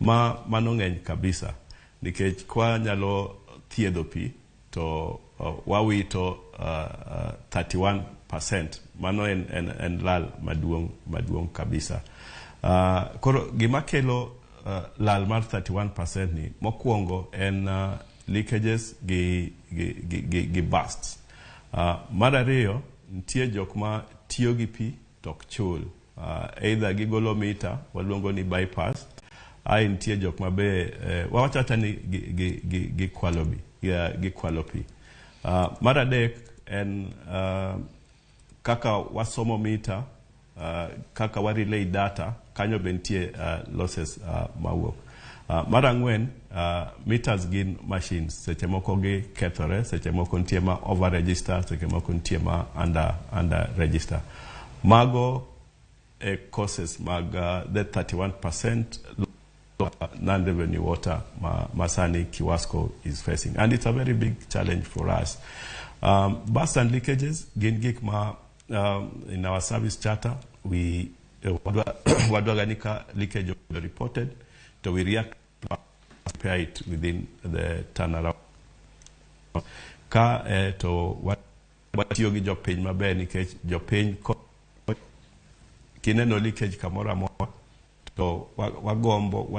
Ma mano ng'eny kabisa nikech kwa nyalo thiedho pi to wawito 31%. Mano en lal maduong' maduong' kabisa. Koro gima kelo lal mar 31% ni mokwongo en leakages gi bursts. Mar ariyo, nitie jok ma tiyo gi pi to ok chul. Either gigolo mita waluongo ni bypass. Ai nitie jok ma be wawacho awacha ni gikwalo pi. Mar adek en kaka wasomo mita, kaka wa relay data, kanyo be nitie losses mawuok. Mar ang'wen, meters gin machines, seche moko gi kethore, seche moko nitie ma over register, seche moko nitie ma under register. Mago e causes mag the 31% non-revenue water ma sani Kiwasco is facing, and it's a very big challenge for us. Bursts and leakages gin gik ma in our service charter we wadwaga ni ka leakage reported to we react, repair it within the turnaround. Ka to watiyo gi jopiny maber nikech jopiny kineno leakage kamoro amora to wagombo.